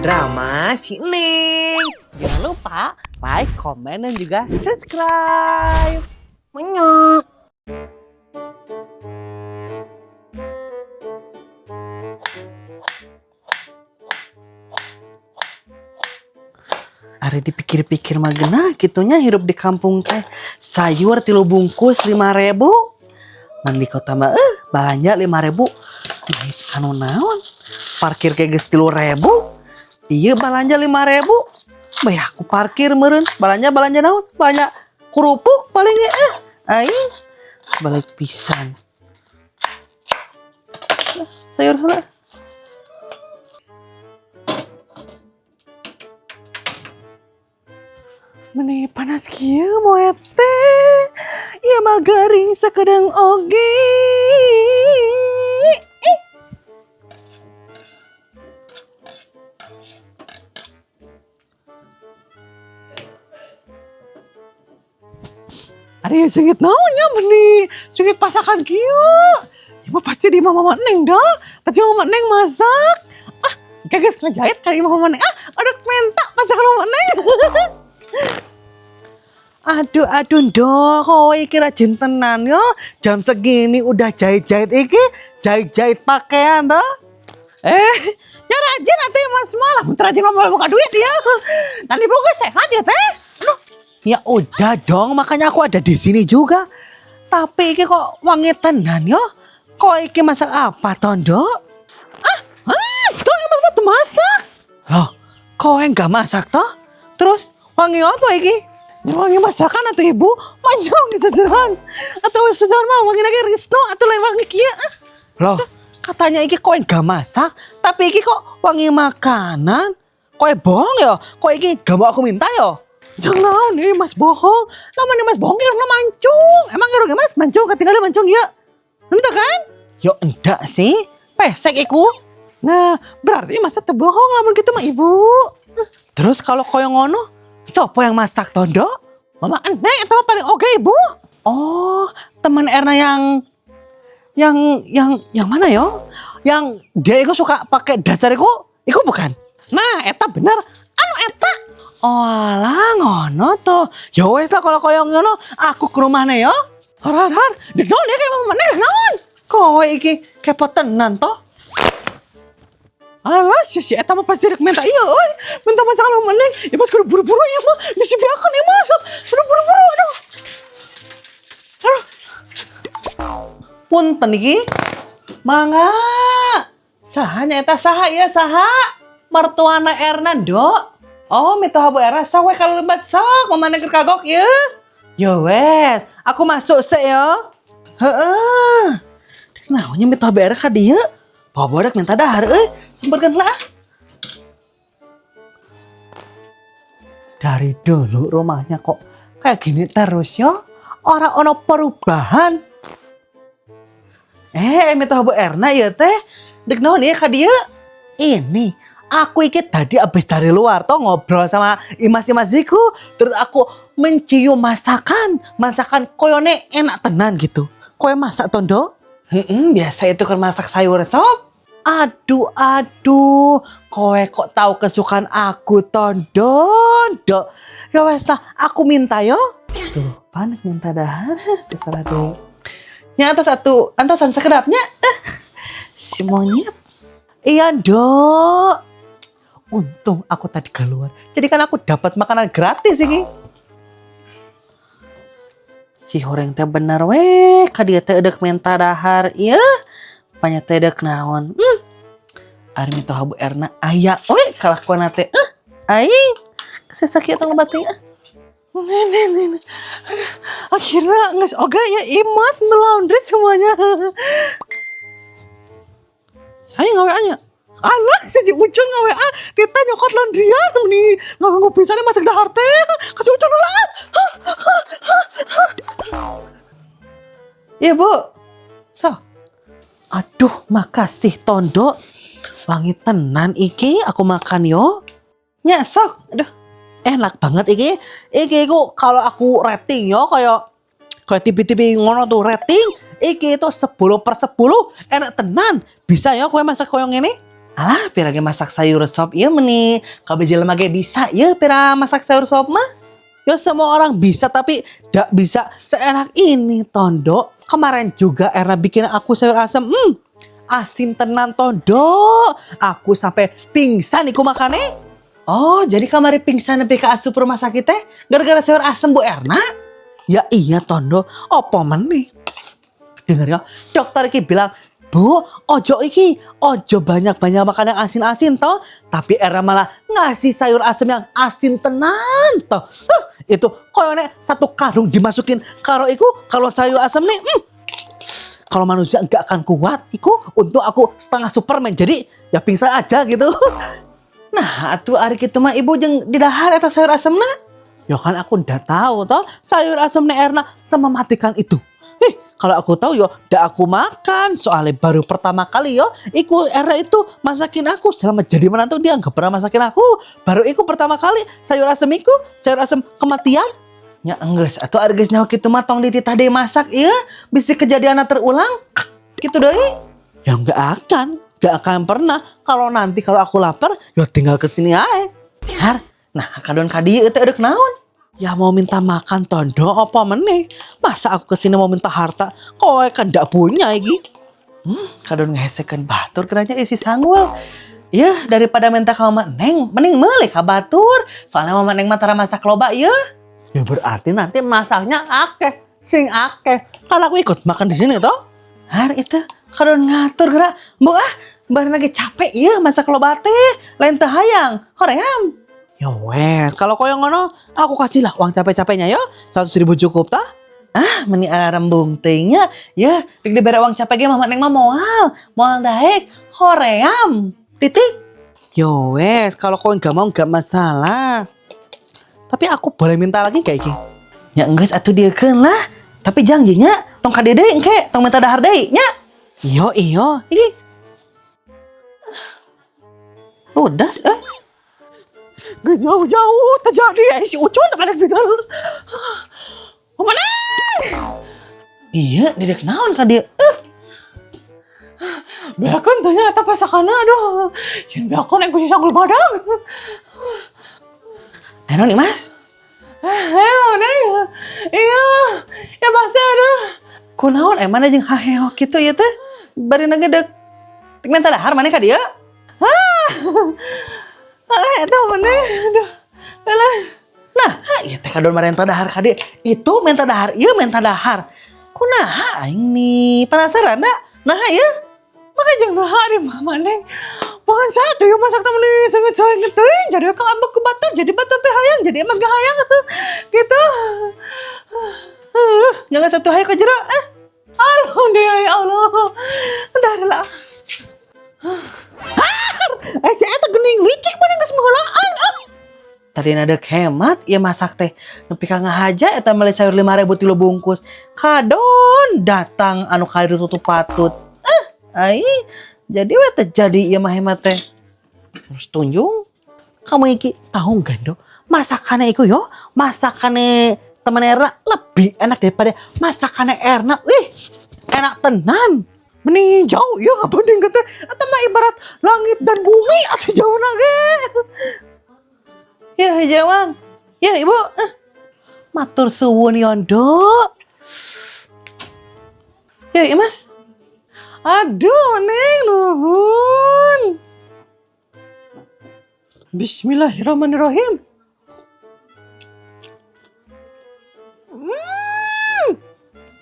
Drama si Neng. Jangan lupa like, komen, dan juga subscribe. Menyok. Ari dipikir-pikir mah genah kitu nya hirup di kampung teh. Sayur 3 bungkus 5.000. Mun di kota mah belanja 5.000. Naik anu naon? Parkir kayak geus 3.000. Iya, belanja 5.000. Bayar aku parkir meureun. Belanja belanja naon? Belanja kerupuk paling ya. Aing balik pisan. Lah, sayur heula. Meni panas kieu moe teh. Ieu mah garing sakedeung oge. Ih. Ari seungit naon nya, meni seungit pasakan kieu? Ieu mah pasti di mama Neng dah. Pasti mama Neng masak. Ah, gagas ngajahit kali mama Neng. Ah, aduh, minta masakan mama Neng. Aduh, aduh, Ndok, kowe iki rajin tenan yo. Jam segini udah jahit-jahit iki, jahit-jahit pakaian toh. Eh, ya rajin atuh Mas mah, lamun rajin mah buka duit ya. Nanti buka sehat ya teh. Aduh, ya udah dong, makanya aku ada di sini juga. Tapi iki kok wangi tenan yo. Kok iki masak apa toh, Ndok? Ah, ah, tuh Mas mah tuh masak. Loh, kowe enggak masak toh? Terus wangi apa iki? Ya, wangi masakan atau ibu? Manya wangi sejeran. Atau sejeran mah wangi lagi Risno atau lain wangi kia. Ah. Loh, katanya iki kowe enggak masak, tapi iki kok wangi makanan? Kowe bohong ya? Kok iki gak mau aku minta ya? Jangan nih Mas bohong. Lama nih Mas bohong irungna mancung. Emang irungnya Mas mancung, ketinggalan mancung ya? Entah kan? Yo enggak sih. Pesek iku. Nah, berarti Mas tetep bohong lamun gitu mah ibu. Terus kalau koyo ngono, siapa yang masak toh, Ndok? Mama Neng itu mah paling oke, Ibu. Oh, teman Erna yang mana yo? Yang dia itu suka pakai dasar iku bukan? Nah, eta bener. Anu eta. Oh alah, ngono toh. Ya wes lah, kalau koyo ngono aku ke rumahnya yo. Har har har, dek naon ya kayak mama Neng, dek naon? Kowe iki kepo tenan toh. Alah, si si eta mah pasti rek minta iya euy. Minta masakan mama Neng. Ya Mas kudu buru-buru ya mah. Bisi beakeun ya Mas. Kudu buru-buru aduh. Aduh. Punten iki. Mangga. Saha nya eta, saha ieu, saha? Mertuana Erna, Ndok. Oh, mitoha Bu Erna, sok we kalebet sok. Mama Neng keur kagok ieu. Yo wes, aku masuk sek yo. Heeh. Dek naon nya mitoha Bu Erna ka dieu? Bawa rek minta dahar euy. Samperkeun lah. Dari dulu rumahnya kok kayak gini terus yo. Ora ono perubahan. Eh, mitoha Bu Erna ya teh. Dek naon ieu ka dieu? Ini aku iki tadi abis dari luar toh, ngobrol sama imas-imas iku. Terus aku mencium masakan. Masakan koyone enak tenan gitu. Kowe masak toh, Ndok? Biasa itu kan masak sayur sop. Aduh, aduh, kowe kok tahu kesukaan aku toh, Ndok? Ya wes lah, aku minta yo. Tuh, panik minta dahar. Terserah deh. Nya atas satu, antosan sekedapnya. Eh, si monyet. Iya, Ndok. Untung aku tadi keluar. Jadi kan aku dapat makanan gratis ini. Si horeng teh bener weh, ka dieu teh edek minta dahar. Iya, panya teh edek naon. Ari mitoha Bu Erna aya we kalakuan teh. Eh, aing kesesa kieu tong lebat teh. Nih, nih, nih, nih. Aduh, akhirnya nges oga ya Imas melaundry semuanya. Saya nggak WA-nya. Alah, si Ucul nggak WA. Tita nyokot laundryan nih. Nggak pisan masak dahar teh. Kasih Ucul dulu ah. Iya, Bu. So. Aduh, makasih toh, Ndok. Wangi tenan iki, aku makan yo. Nya sok. Aduh, enak banget iki. Iki iku kalau aku rating yo, kayak kayak TV-TV ngono tuh rating. Iki itu 10 per 10, enak tenan. Bisa ya kowe masak koyo ngene? Alah, pira ge masak sayur sop ieu meni kabeh jelema ge bisa ieu pira masak sayur sop mah. Ya semua orang bisa, tapi gak bisa seenak ini, Tondo. Kemarin juga Erna bikin aku sayur asem. Asin tenan, Tondo. Aku sampai pingsan iku makane. Oh, jadi kamari pingsan nepi ka asup rumah sakit teh gara-gara sayur asem Bu Erna? Ya iya, Tondo, opo meneh? Dengar ya, dokter iki bilang, "Bu, ojo iki, ojo banyak-banyak makan yang asin-asin toh." Tapi Erna malah ngasih sayur asem yang asin tenan toh. Huh, itu koyone satu karung dimasukin karo iku kalau sayur asem nih. Kalau manusia nggak akan kuat, iku untuk aku setengah Superman, jadi ya pingsan aja gitu. Nah, atuh ari kitu mah ibu jeung didahar eta sayur asemna. Ya kan aku ndak tahu toh sayur asemnya Erna semematikan itu. Ih, kalau aku tahu yo ndak aku makan, soalnya baru pertama kali yo iku Erna itu masakin aku. Selama jadi menantu dia nggak pernah masakin aku. Baru iku pertama kali sayur asem iku, sayur asem kematian. Ya enggeus atuh, ari geus nyaho kitu mah tong dititah deui masak ieu, bisi kejadianna terulang gitu deui. Ya nggak akan pernah. Kalau nanti kalau aku lapar, ya tinggal kesini aja. Har, nah kadon ka dieu teh eureuk naon? Ya mau minta makan, Tondo, apa meneh? Masa aku kesini mau minta harta? Kowe kan ndak punya iki. Kadon ngehesekeun batur keranya isi sanggul. Ya daripada minta ka Mama Neng, mending meuli ka batur. Soalnya Mama Neng mah tara masak loba ya. Ya berarti nanti masaknya akeh, sing akeh. Kalau aku ikut makan di sini toh? Har, itu kadon ngatur geura. Bu ah, bareng lagi capek ya masak loba teh. Lain teu hayang, hoream. Ya wes, kalau koyo ngono, aku kasih lah uang capek-capeknya ya. 100.000 cukup tah? Ah, meni arembung teuing nya. Ya, dek dibere uang capek ge Mama Neng mah moal. Moal daek, hoream. Titik. Yo wes, kalau kau nggak mau nggak masalah. Tapi aku boleh minta lagi kayak iki? Ya enggeus atuh, dieukeun lah. Tapi janjinya tong ka dieu deui engke, tong minta dahar deui nya. Iyo iyo, iki. Udah, eh. Gak jauh-jauh terjadi ya si Ucun tak ada bisa. Mana? Iya, didek naon ka dieu? Eh. Beakeun teh nya eta pasakanna, aduh. Sieun beakeun ku si sanggul badang. Ayo nih, Mas. Ayo nih. Iya. Ya pasti aduh. Kunaon emang jeung haheho kitu ieu teh? Bari ge dek dek minta dahar maneh ka dieu? Ah. Ah, eta maneh. Aduh. Alah. Nah, ieu teh kadon marenta dahar ka dieu. Itu minta dahar, ieu minta dahar. Kunaha aing nih? Penasaran dak? Nah, ieu. Makanya jangan dahar ya Mama Neng. Bukan satu ya masak temen nih sangat sangat teuing. Jadi kalau ambek ke batur, jadi batur teh hayang, jadi emas gak hayang. Gitu. Jangan satu hayang ke jero. Eh. Alhamdulillah ya Allah. Udah lah. Eh, si eta geuning licik mana geus meulaan. Ah. Tadi ada hemat ya masak teh nepi ka ngahaja eta meuli sayur 5.000 tilu bungkus. Kadon datang anu kali tutup patut. Eh, ai jadi we teh jadi ieu mah hemat teh. Terus tunjung kamu iki tahu nggak, Dok? Masakannya iku yo, masakannya temen Erna lebih enak daripada masakannya Erna. Wih, enak tenan. Mending jauh ya ngabanding teh. Atau mah ibarat langit dan bumi atau jauh ge. Ya, Jawang. Ya, Ibu. Eh. Matur suwun yondo. Ya, ya, Mas. Aduh, Neng, nuhun. Bismillahirrahmanirrahim.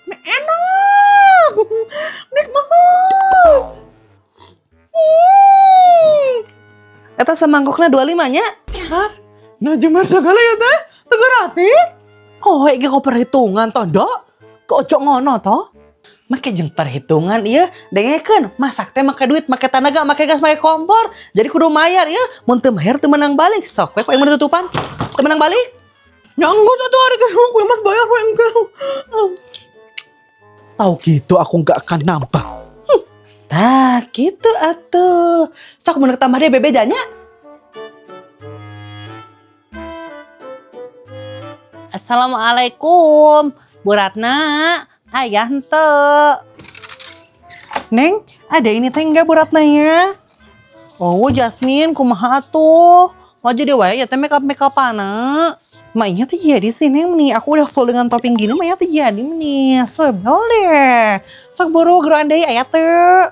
Enak. Nikmat. Eta semangkokna 25 nya. Hah? Nah, jemar segala ya teh? Teu gratis? Kowe iki kok perhitungan toh, Dok? Kok ojo ngono toh? Make jeung perhitungan ieu, dengekeun, masak teh make duit, make tenaga, make gas, make kompor. Jadi kudu mayar ieu, mun teu mayar teu menang balik. Sok we ku aing tutupan. Teu menang balik. Ya enggeus atuh, ari geus ku imas bayar we engke. Tahu gitu aku nggak akan nambah. Tah, gitu atuh. Sok mun tambah deh bebejanya. Assalamualaikum, Bu Ratna. Ayah ente. Neng, ada ini teh enggak Bu Ratna ya? Oh, Jasmine, kumaha atuh? Mau jadi wae ya teh make up make upana. Maknya tuh jadi sih, Neng, nih. Aku udah full dengan topping gini, maknya tuh jadi nih. Sebel deh. Sok buru geroan deui, aya teu?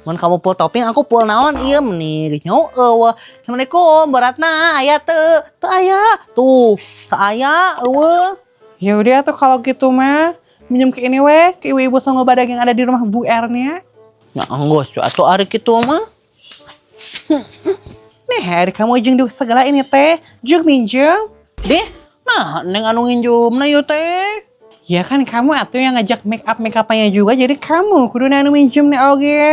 Mun kamu full topping, aku full naon ieu nih. Geus euweuh. Assalamualaikum, Bu Ratna, aya teu? Teu aya. Tuh, teu aya, euweuh. Ya udah tuh kalau gitu mah minjem ke ini weh, ke ibu-ibu songo badag yang ada di rumah Bu Ernya. Ya enggeus atuh ari kitu mah. Nih, hari kamu jeung di segala ini teh, jeung minjem. Deh, nah Neng anu nginjumna ieu teh. Ya kan kamu atuh yang ngajak make up make upannya juga, jadi kamu kudu anu minjem nih oge.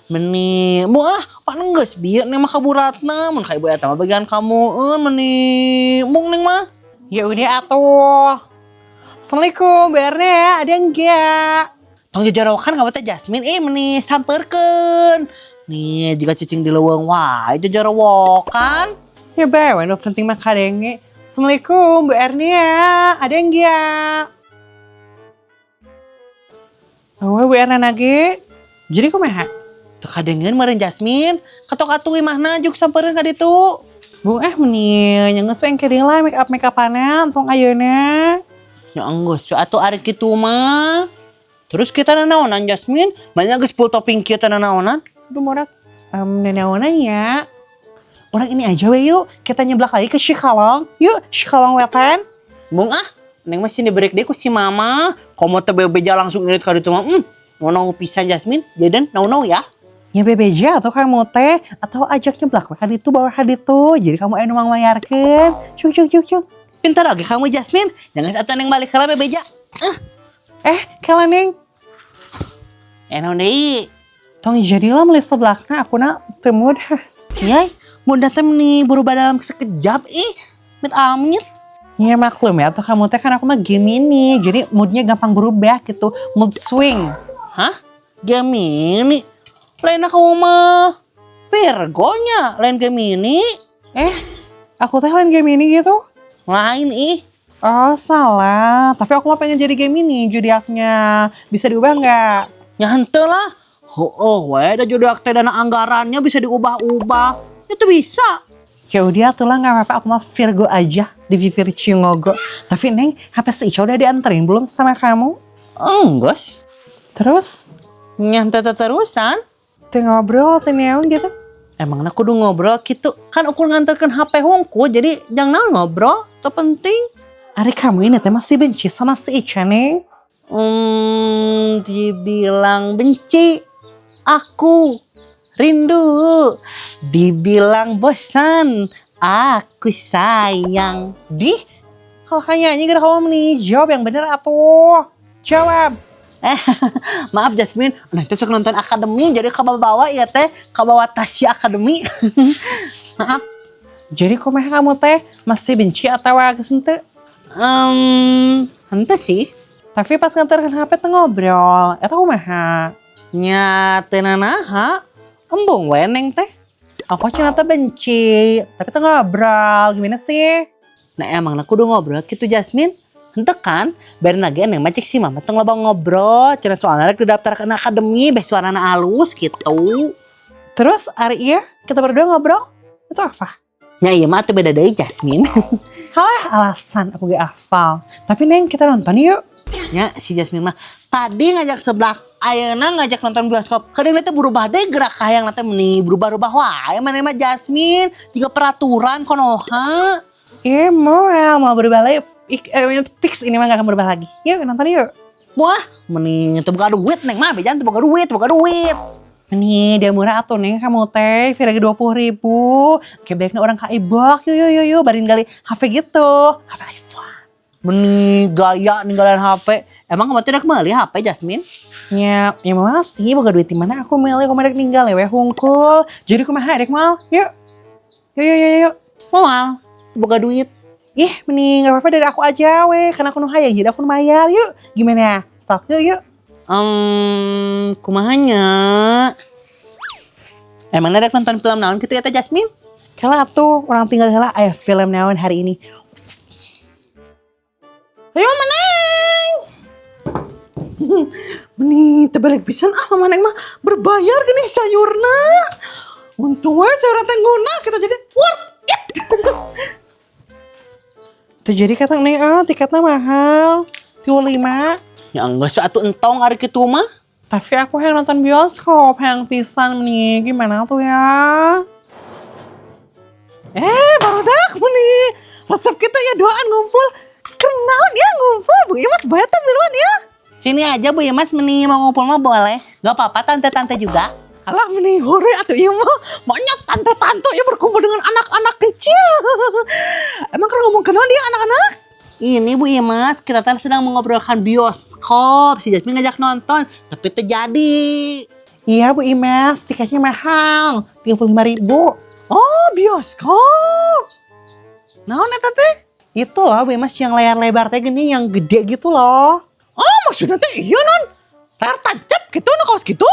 Meni, mu ah, pan geus bieu Neng mah ka Bu Ratna, mun ka ibu eta mah bagian kamu euy meni mung Neng mah. Ya udah atuh. Assalamualaikum, Bu Erna, ada enggak? Tong jajarokan kamu teh, Jasmine, eh meni samperkeun. Nih, jika cicing di leuweung wae jajarowokan. Ya bae, nu penting mah kadenge. Assalamualaikum, Bu Ernia, ada enggak? Oh, Bu Erna lagi. Jadi kumaha? Teu kadengeun meureun, Jasmine. Katok atuh imahna juk sampereun ka ditu. Bung eh meni nya geus we engke deui lah make up make upana tong ayeuna. Ya enggeus we atuh ari kitu mah. Terus kita nanaonan, Jasmine? Banyak geus full topping kieu teh nanaonan? Aduh morak. Nanaonan ya. Orang ini aja we yuk, kita nyeblak lagi ke Cikalong. Yuk, Cikalong Wetan. Bung ah, Neng masih dibreak deui ku si mama. Komo teh bebeja langsung irit ka ditu mah. No pisan, Jasmine. Jaden, no no ya. Ya bebeja atau kamu teh atau ajak nyeblak we ka ditu, bawa ka ditu. Jadi kamu anu mangmayarkeun. Cuk cuk cuk cuk. Pintar lagi kamu, Jasmine. Jangan atuh Neng balik heula bebeja. Ah, Eh, kala Neng, eh naon deui? Tong jadilah meuli seblakna, aku na teu mood. Yai, mun teh nih berubah dalam sekejap ih. Mit amit. Ya maklum ya, atau kamu teh kan aku mah Gemini, jadi moodnya gampang berubah gitu, mood swing. Hah? Gemini? Lain kamu mah Virgonya, lain Gemini. Eh, aku teh lain Gemini gitu? Lain ih. Oh salah, tapi aku mah pengen jadi Gemini zodiaknya. Bisa diubah nggak? Ya henteu lah. Oh, we da zodiak teh dana anggarannya bisa diubah-ubah. Itu bisa. Ya udah tuh lah nggak apa-apa, aku mah Virgo aja di bibir Cingogo. Tapi Neng, HP si Ica udah dianterin belum sama kamu? Enggak sih. Terus, Nyante terusan. Teu ngobrol, teu naon gitu? Emang aku kudu ngobrol gitu. Kan ukur nganterkeun HP hungkul, jadi jangan ngobrol. Itu penting. Ari kamu ini teh masih benci sama si Ica, Neng? Dibilang benci, aku rindu. Dibilang bosan, aku sayang. Di, kalau kayaknya gara kamu nih, jawab yang bener atuh. Jawab. Eh, maaf Jasmine, nanti sok nonton akademi jadi kabawa ya teh, kabawa Tasya Akademi. Maaf. Jadi kumaha kamu teh masih benci atau geus henteu? Henteu sih. Tapi pas nganterkeun HP teh ngobrol. Eta kumaha? Nya teu nanaha. Embung we Neng teh. Aku cenah teh benci, tapi teh ngobrol. Gimana sih? Nah emang aku udah ngobrol gitu, Jasmine. Henteu kan, biar lagi Neng mah cek si mama tong loba ngobrol, cenah soalnya rek didaftarkeun akademi beh suarana alus gitu. Terus ari ieu kita berdua ngobrol itu apa? Ya iya mah teu beda deui, Jasmine. Halah, alasan aku gak hafal. Tapi Neng, kita nonton yuk. Ya si Jasmine mah tadi ngajak seblak, ayeuna ngajak nonton bioskop. Kadang teh berubah deh gerak hayang teh meni berubah-ubah wae mana mah Jasmine, tiga peraturan konoha. Eh mau mau berubah lagi. Fix ini mah gak akan berubah lagi. Yuk nonton yuk. Wah, meni teu boga duit Neng mah, bejan teu boga duit, teu boga duit. Nih, dia murah atuh Neng kamu teh, lagi 20.000. Kayak baiknya orang ka ibok, yuk yuk yuk yuk, barin gali HP gitu, HP iPhone. Meni gaya ninggalin HP. Emang kamu tidak beli HP, Jasmine? Ya, ya mau sih, boga duit di mana aku milih, aku merek ninggal ya, weh hungkul. Jadi kumaha rek mal? Yuk. Yuk yuk yuk yuk. Moal, boga duit. Ih, mending gak apa-apa dari aku aja weh, karena aku nu hayang jadi aku nu bayar. Yuk, gimana? Sok yuk yuk. Kumahanya? Emang rek nonton film naon gitu ya teh, Jasmine? Kalau tuh orang tinggal heula aya film naon hari ini. Ayo meneng. Meni terbalik pisan ah, maneh mah berbayar gini sayurna. Untung we saya teh ngeunah kita jadi worth it. Tuh jadi kata Neng, ah tiketnya mahal. 35. Ya enggeus atuh entong ari kitu mah. Tapi aku yang nonton bioskop, yang pisan nih. Gimana tuh ya? Eh, barudak nih. Resep kita ya duaan ngumpul. Kenaon ya ngumpul, Bu Imas bayar teh miluan ya. Sini aja Bu Imas, meni mau ngumpul mah boleh. Gak apa-apa tante-tante juga. Alah meni hore atuh ieu mah. Banyak tante-tante ya berkumpul dengan anak-anak kecil. Emang kalau ngomong kenaon dia anak-anak? Ini Bu Imas, kita tadi sedang mengobrolkan bioskop. Si Jasmine ngajak nonton, tapi terjadi. Iya Bu Imas, tiketnya mahal, 35 ribu. Oh, bioskop. Naon eta teh? Itu loh Bu Imas yang layar lebar teh gini, yang gede gitu loh. Oh, maksudnya teh iya non. Layar tancap gitu, no kaos gitu.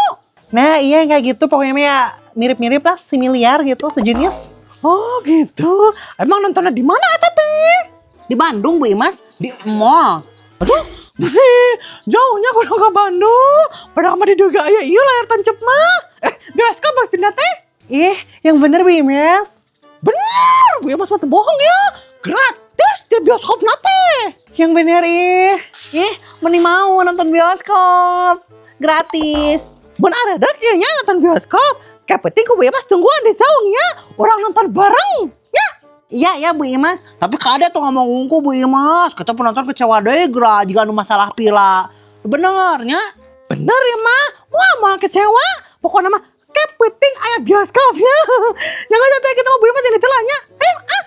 Nah iya yang kayak gitu, pokoknya mah ya mirip-mirip lah, similiar gitu, sejenis. Oh, gitu. Emang nontonnya di mana eta teh? Di Bandung Bu Imas, di mall. Aduh, jauhnya kudu ke Bandung. Padahal mah diduga aya iya layar tancap mah. Eh, bioskop maksudnya teh? Ih, yang bener Bu Imas. Bener, Bu Imas mah teu bohong ya. Gratis di bioskop teh. Yang bener ih. Ih, mending mau nonton bioskop. Gratis. Mun ada dek ya nya nonton bioskop. Kayak penting ku Bu Imas tungguan di saungnya. Orang nonton bareng. Ya. Iya ya Bu Imas, tapi kada tuh ngomong ungku Bu Imas, kita penonton kecewa deh geura jika anu masalah pila. Bener nya? Bener ya mah. Wah, mau kecewa. Pokoknya mah kayak penting aya bioskop ya. Jangan datang kita mau Bu Imas yang itulah nya. Ayo ah.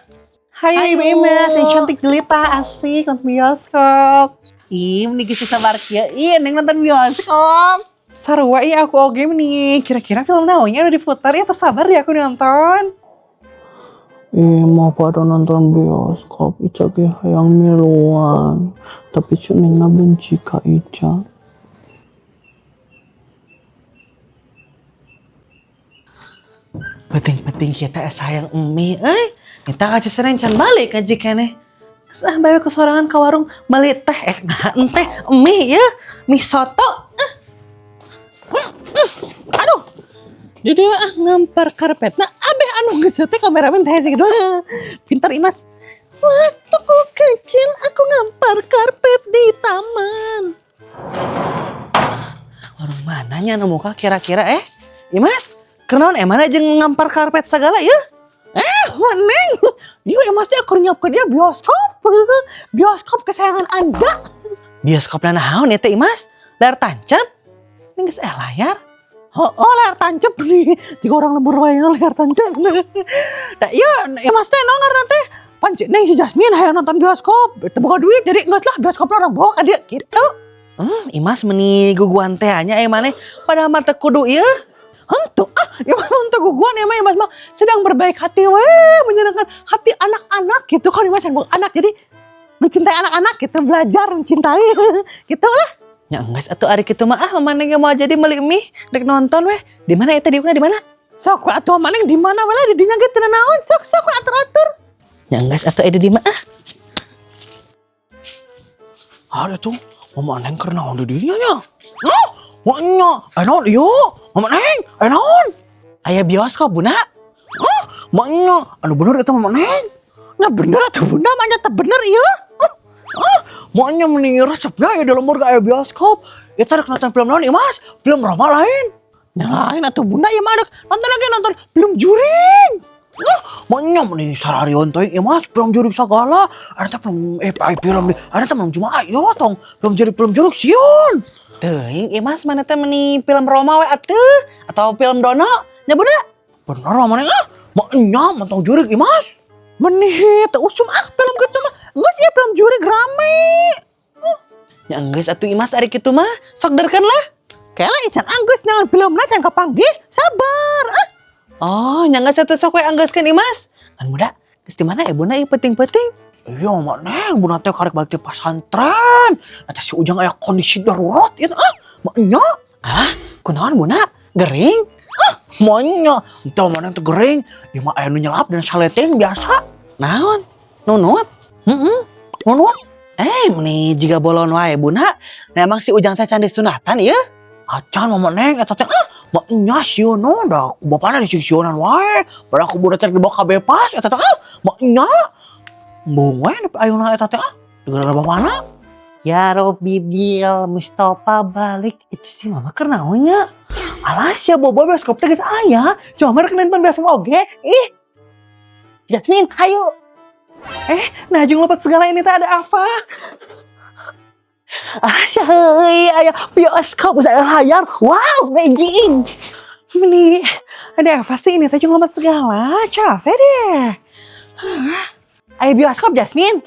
Hai Ayo. Ibu Imas, yang cantik jelita, asik nonton bioskop. Ih, meni geus sabar kieu, ih neng nonton bioskop. Sarua ih aku oge nih, kira-kira film naonnya udah diputar ya, sabar ya aku nonton. Ih, mau pada nonton bioskop, Ica ge hayang miluan. Tapi Ceu Nengna benci ka Ica. Penting-penting kita sayang mie, eh. Kita kasih sering can balik ngaji keneh. Ah, bae ke sorangan ke warung beli teh, eh nah, teh mie ya, mie soto. Ah. Aduh. Di dia ah ngampar karpetna abeh anu geus teh kameramen teh sih gitu. Pintar Imas. Waktu ku kecil aku ngampar karpet di taman. Warung mananya nu muka kira-kira eh? Imas, kenaon emang aja ngampar karpet segala ya? Eh, Neng. Dia Imas teh aku nyiapkeun dia bioskop. Bioskop kesayangan Anda. Bioskop naon ya teh Imas? Layar tancap? Ini geus eh layar. Oh, oh layar tancap nih. Jika orang lembur wae layar tancap. Nah, iya, Imas teh naon ngaranna teh? Pan si Neng si Jasmine hayang nonton bioskop. Teu boga duit jadi geus lah bioskopna orang bawa ka dieu gitu. Imas meni guguan teh nya eh maneh padahal mah teu kudu ieu. Henteu ah, Imas mah henteu guguan emang Imas mah sedang berbaik hati we, menyenangkan hati anak-anak gitu kan Imas yang anak jadi mencintai anak-anak gitu, belajar mencintai gitu lah. Ya enggeus atuh ari kitu mah ah maneh ge mau jadi meuli mie rek nonton weh. Di mana eta diukna di mana? Sok we atuh maneh di mana we lah di dinya ge teu naon sok sok we atur-atur. Ya enggeus atuh di dieu mah ah. Ada tuh, Mama Neng keur naon di dinya nya? Hah? Nya, eh naon ieu? Mama Neng, eh naon? Aya bioskop Bunda. Hah? Nya, anu bener eta Mama Neng. Nya bener atuh Bunda mah nya teu bener ieu. Hah? Maknya meni resepnya ya dalam lembur aya bioskop. Eta rek nonton film naon ieu Mas? Film Roma lain. Nya lain atuh Bunda ieu mah rek nonton lagi nonton film jurig. Hah? Maknya meni sararion teuing ieu Mas, film jurig sagala. Ada teh film eh film di, ada teh film Jumaah ieu tong. Film jurig sieun. Teuing Imas mana teh meni film Roma we atuh atau film Dono nya Bunda. Bener Mama Neng ah? Maknya mantong jurig ieu Mas. Meni teu usum ah film gitu mah. Geus ieu film jurig rame. Ya enggeus atuh Imas ari kitu mah sok derkeun lah. Kela ican anggeus naon filmna can kapanggih sabar ah. Oh, nya geus atuh sok we anggeuskeun Imas. Kan Bunda, geus di mana ya Bunda ieu peuting-peuting? Iya, Mak Neng, Bunda teh karek balik ti pasantren. Eta si Ujang aya kondisi darurat ieu ah. Maknya, Alah, kunaon Bunda? Gering? Ah, maknya. Entah Mak Neng teh gering, ieu mah aya nu nyelap dan saleting biasa. Naon? Nunut? Heeh. Nunut. Eh, meni jiga bolon wae Bunda. Nah, emang si Ujang teh can disunatan ieu? Acan Mama Neng eta teh ah, Maknya sieun no, da ku bapana disieun wae. Padahal ku budak teh dibawa ka Bepas eta teh ah, maknya. Embung we nepi ayeuna eta teh ah. Gara-gara bapana. Ya Robi Bil, Mustafa balik. Itu si mama keur naon nya? Alah sia bobo bioskop teh geus aya. Si mama rek nonton bioskop oge. Ih. Jasmine, hayu. Nah jeung lompat segala ini teh ada apa? Ah, sia heuy, aya bioskop geus aya layar. Wow, amazing. Meni, ada apa sih ini teh jeung lompat segala? Capek deh. Hah. Ayo bioskop, Jasmine.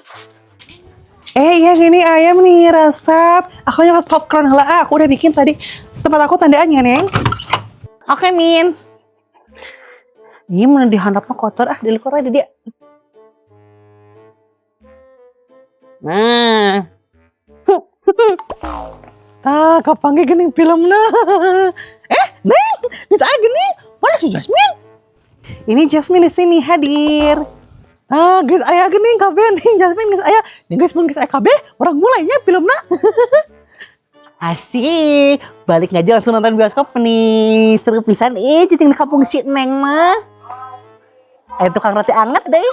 Eh iya gini ayam nih resep. Aku nyokot popcorn lah. Ah, aku udah bikin tadi. Tempat aku tandaannya, Neng. Oke, Min. Ini mana dihandapnya kotor ah, di luar aja dia. Nah. Ah, kapanggih geuning filmna. Eh, Neng, bisa aja gini. Mana si Jasmine? Ini Jasmine di sini hadir. Ah, geus aya geuning kabeh nih Jasmine geus aya. Nih geus mun geus aya kabeh, urang mulainya filmna. Asik, balik ngaji langsung nonton bioskop nih. Seru pisan ih, cicing di kampung si Neng mah. Ayo tukang roti anget deh.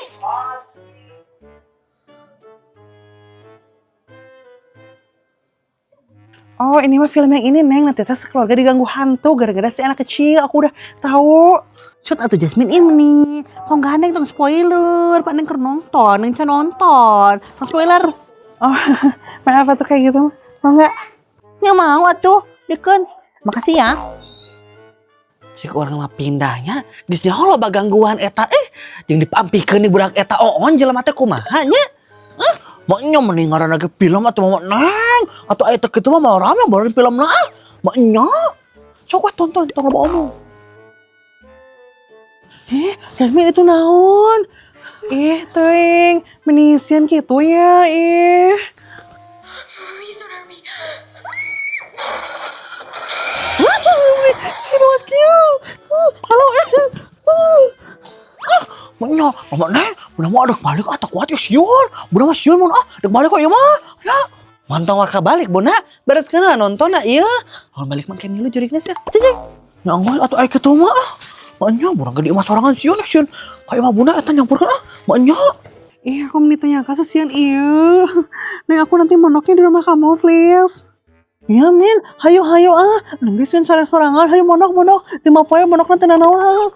Oh, ini mah film yang ini, Neng. Nanti teh sekeluarga diganggu hantu gara-gara si anak kecil. Aku udah tahu. Cut atuh Jasmine ini. Kok nggak Neng tong spoiler, Pak Neng keur nonton, Neng can nonton. Tong spoiler. Oh, maaf atuh kayak gitu. Mau nggak? Nggak mau atuh, dikeun. Makasih ya. Cik orang mah pindahnya, geus nyaho loba gangguan eta eh jeung dipampikeun di budak eta oon jelema teh kumaha nya? Maknya mending ngaranna ge film atuh mama Neng. Atuh aya teh kitu mah mau rame baru filmna ah. Maknya. Sok we tonton tong loba omong. Eh, Jasmine itu naon? Ih, teuing, menisian gitu ya, ih. Please don't hurt me. It was cute. Halo. Maknya, mama Neng, udah mau dek balik ah kuat ya sieun. Udah mah sieun mun ah, dek balik kok ieu mah. Ya. Mantong waka balik, Bona. Beres kana nonton na ieu. Lamun balik mah milu jurigna sia. Cicing. Nya enggeus atuh aya kitu mah ah. Maknya urang ge di imah sorangan sieun sieun. Ka imah bunda eta nyampurkeun ah. Maknya. Ih, aku meni tanya kasihan ieu. Neng aku nanti mondoknya di rumah kamu, please. Iya, Min. Hayu hayu ah. Neng geus sorangan, hayu mondok mondok. Di poe mondok nanti nanaon ah.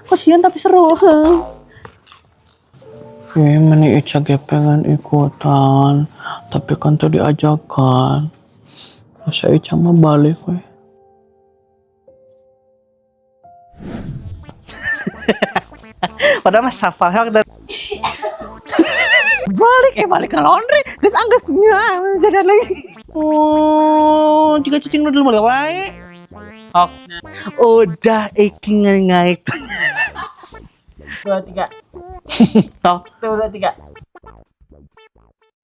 Kasihan tapi seru. Eh, meni Ica ge pengen ikutan, tapi kan tadi diajakan. Masa Ica mah balik we. Padahal mah safal dan balik balik ke laundry geus anggeus nya jalan lagi. Oh, juga cicing nu dulu wae. Ok. Udah iki ngaik. 2, 3. Toh. 1, 2, 3.